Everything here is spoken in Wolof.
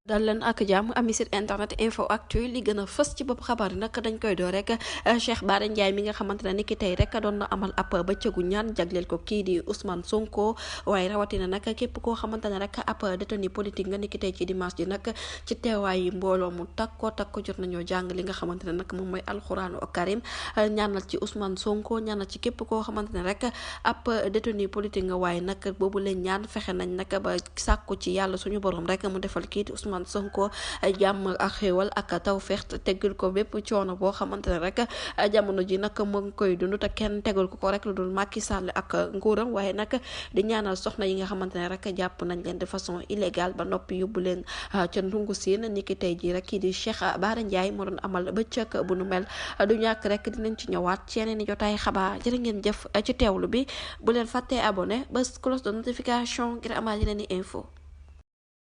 dal leen ak jàmm ami site internet info actu li gën a fës ci bopp xabaar yi nag dañ koy door rek Cheikh Bara Ndiaye mi nga xamante ne ni ki tey rek doon na amal ab bëccëgu ñaan jagleel ko kii di Ousmane Sonko waaye rawatina nag képp koo xamante ne rek ab détenu politique nga ni ki tey ci dimanche ji nag ci teewaayi mbooloo mu takko jot nañoo jàng li nga xamante ne nag moom mooy alxuraanu karim ñaanal ci Ousmane Sonko ñaanal ci képp koo xamante ne rek ab détenu politique nga waaye nag boobu leen ñaan fexe nañ nag ba sàkku ci yàlla suñu borom rek mu defal kii di Ousmane Sonko jàmm ak xéewal ak tawfeex teggul ko bépp coono boo xamante ne rek jamono ji nag mu ngi koy dund te kenn tegul ko rek lu dul Macky Sall ak nguuram waaye nag di ñaanal soxna yi nga xamante ne rek jàpp nañ leen de façon illégale ba noppi yóbbu leen ca ndungu siin ni ki tey ji rek kii di Cheikh Bara Ndiaye moo doon amal bëccëg bu nu mel du ñàkk rek dinañ ci ñëwaat ci yeneen i jotaay xabaar jërë ngeen jëf ci teewlu bi bu leen fàttee abonné ba cloche de notification ngir amaat yeneen i info